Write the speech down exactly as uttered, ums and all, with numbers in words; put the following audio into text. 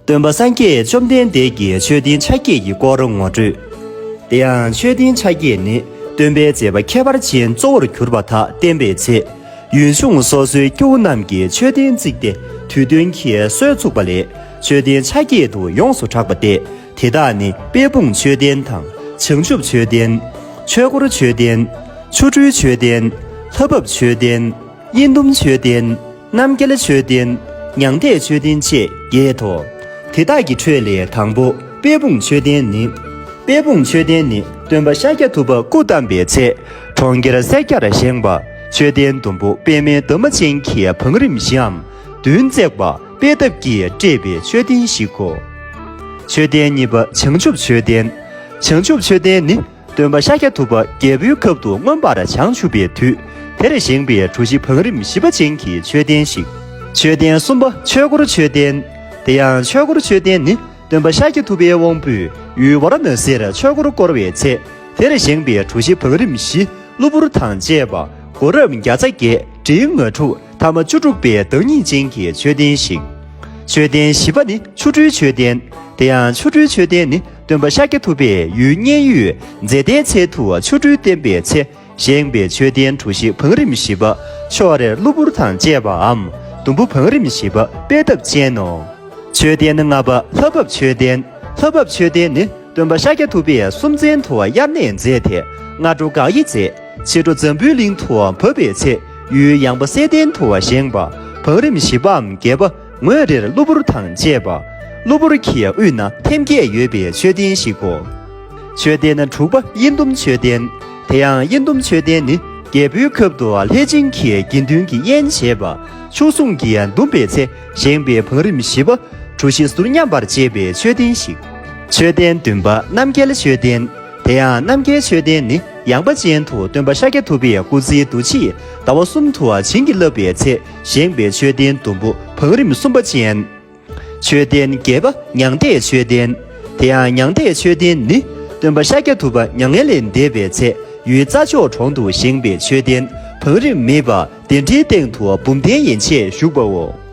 སྟོན་པ་སངས་རྒྱས་བཅོམ་ལྡན་འདས་ཀྱི་མཆོད་རྟེན་ཕྱག་བརྒྱད་ཀྱི་སྐོར་ངོ་སྤྲོད། དེ་ཡང་མཆོད་རྟེན་ཕྱག་བརྒྱད་ནི་སྟོན་པའི་མཛད་པ་ཁྱད་པར་ཅན་གཙོ་བོར་གྱུར་པ་དག་བསྟན་པའི་ཚེ། ཡུལ་གཞུང་སོ་སོའི་སྐྱེ་བོ་རྣམས་ཀྱིས་མཆོད་རྟེན་བརྩིགས་ཏེ་དུས་སྟོན་གྱི་སྲོལ་བཙུགས་པ་ལས་མཆོད་རྟེན་ཕྱག་བརྒྱད་དུ་ཡོངས་སུ་གྲགས་པ་སྟེ། དེ་དག་ནི་དཔལ་སྤུངས་མཆོད་རྟེན་དང་བྱང་ཆུབ་མཆོད་རྟེན། ཆོས་འཁོར་མཆོད་རྟེན། ཆོ་འཕྲུལ་མཆོད་རྟེན། ལྷ་བབས་མཆོད་རྟེན། དབྱེན་བསྡུམ་མཆོད་རྟེན། རྣམ་རྒྱལ་མཆོད་རྟེན། མྱང་འདས་མཆོད་རྟེན་བཅས་བརྒྱད་དོ། དེ་དག་གི་ཁྲོད་ལས་དང་པོ་དཔལ་སྤུངས་མཆོད་རྟེན་ནི། དཔལ་སྤུངས་མཆོད་རྟེན་ནི་སྟོན་པ་ཤཱཀྱ་ཐུབ་པ་སྐུ་བལྟམས་པའི་ཚེ། གྲོང་ཁྱེར་སེར་སྐྱར་བཞེངས་པ། མཆོད་རྟེན་ཟླུམ་པོ་པདྨའི་འདབ་མ་ཅན་གྱི་བང་རིམ་བཞིའམ་བདུན་བརྩེགས་པ་པད་འདབ་ཀྱིས་སྤྲས་པའི་མཆོད་རྟེན་ཞིག་གོ། མཆོད་རྟེན་གཉིས་པ་བྱང་ཆུབ་མཆོད་རྟེན། བྱང་ཆུབ་མཆོད་རྟེན་ནི། སྟོན་པ་ཤཱཀྱ་ཐུབ་པ་རྒྱལ་པོའི་ཁབ་ཏུ་མངོན་པར་བྱང་ཆུབ་པའི་དུས་དེར་བཞེངས་པའི་གྲུ་བཞི་བང་རིམ་བཞི་པ་ཅན་གྱི་མཆོད་རྟེན་ཞིག། མཆོད་རྟེན་གསུམ་པ་ཆོས་འཁོར་མཆོད་རྟེན། དེ་ཡང་ཆོས་འཁོར་མཆོད་རྟེན་ནི་སྟོན་པ་ཤཱཀྱ་ཐུབ་པའི་དབང་པོས་ཡུལ་ཝཱ་ར་ཎ་སིར་ཆོས་འཁོར་བསྐོར་བའི་ཚེ། དེར་བཞེངས་པའི་གྲུ་བཞི་བང་རིམ་བཞི། གློ་བུར་དང་བཅས་པ། སྒོ་རབ་བརྒྱ་རྩ་བརྒྱད། འབྲིང་ང་དྲུག་ཐ་མ་བཅུ་དྲུག་པའི་བདག་ཉིད་ཅན་གྱི་མཆོད་རྟེན་ཞིག། མཆོད་རྟེན་བཞི་པ་ནི་ཆོ་འཕྲུལ་མཆོད་རྟེན། དེ་ཡང་ཆོ་འཕྲུལ་མཆོད་རྟེན་ནི་སྟོན་པ་ཤཱཀྱ་ཐུབ་པས་ཡུལ་མཉན་ཡོད་མཛེས་ལྡན་ཚལ་དུ་ཆོ་འཕྲུལ་བསྟན་པའི་ཚེ། བཞེངས་པའི་མཆོད་རྟེན་གྲུ་བཞི་བང་རིམ་བཞི་པ། ཕྱོགས་རེར་གློ་བུར་དང་བཅས་པའམ་ཟླུམ་པོ་བང་རིམ་བཞི་པ་པད་འདབ་ཅན་ནོ། མཆོད་རྟེན་ལྔ་པ་ལྷ་བབས་མཆོད་རྟེན། ལྷ་བབས་མཆོད་རྟེན་ནི་སྟོན་པ་ཤཱཀྱ་ཐུབ་པས་སུམ་རྩེན་དུ་དབྱར་གནས་མཛད་དེ། སྔ་དྲོ་དགག་དབྱེ་མཛད། ཕྱི་དྲོ་འཛམ་བུའི་གླིང་དུ་བབས་པའི་ཚེ། ཡུལ་ཡངས་པ་སེ་བརྟན་དུ་བཞེངས་པ། བང་རིམ་བཞི་པའམ་བརྒྱད་པ། ངོས་རེར་གློ་བུར་དང་བཅས་པ། གློ་བུར་གྱི་དབུས་ན་ཐེམ་སྐས་ཡོད་པའི་མཆོད་རྟེན་ཞིག་གོ། མཆོད་རྟེན་དྲུག་པ་དབྱེན་བསྡུམ་མཆོད་རྟེན། དེ་ཡང་དབྱེན་བསྡུམ་མཆོད་རྟེན་ནི་རྒྱལ་པོའི་ཁབ་ཏུ་ལྷས་བྱིན་གྱི་དགེ་འདུན་གྱི་དབྱེན་བྱེད་པ། མཆོག་ཟུང་གིས་བསྡུམས་པའི་ཚེ་བཞེངས་པའི་བང་རིམ་བཞི་པ། གྲུ་བཞི་ཟུར་མཉམ་པར་བཅས་པའི་མཆོད་རྟེན་ཞིག། མཆོད་རྟེན་བདུན་པ་རྣམ་རྒྱལ་མཆོད་རྟེན། དེ་ཡང་རྣམ་རྒྱལ་མཆོད་རྟེན་ནི་ཡངས་པ་ཅན་དུ་སྟོན་པ་ཤཱཀྱ་ཐུབ་པའི་སྐུ་ཚེའི་འདུ་བྱེད་ཟླ་བ་གསུམ་དུ་བྱིན་གྱིས་བརླབས་པའི་ཚེ་བཞེངས་པའི་མཆོད་རྟེན་ཟླུམ་པོ་བང་རིམ་གསུམ་པ་ཅན། མཆོད་རྟེན་བརྒྱད་པ་མྱང་འདས་མཆོད་རྟེན། དེ་ཡང་མྱང་འདས་མཆོད་རྟེན་ནི་སྟོན་པ་ཤཱཀྱ་ཐུབ་པ་མྱ་ངན་ལས་འདས་པའི་ཚེ་ཡུལ་རྩྭ་མཆོག་གྲོང་དུ་བཞེངས་པའི་མཆོད་རྟེན་བང་རིམ་མེད་པ་གདན་ཁྲིའི་སྟེང་དུ་བུམ་གདན་ཡན་ཆད་བཞུགས་པའོ།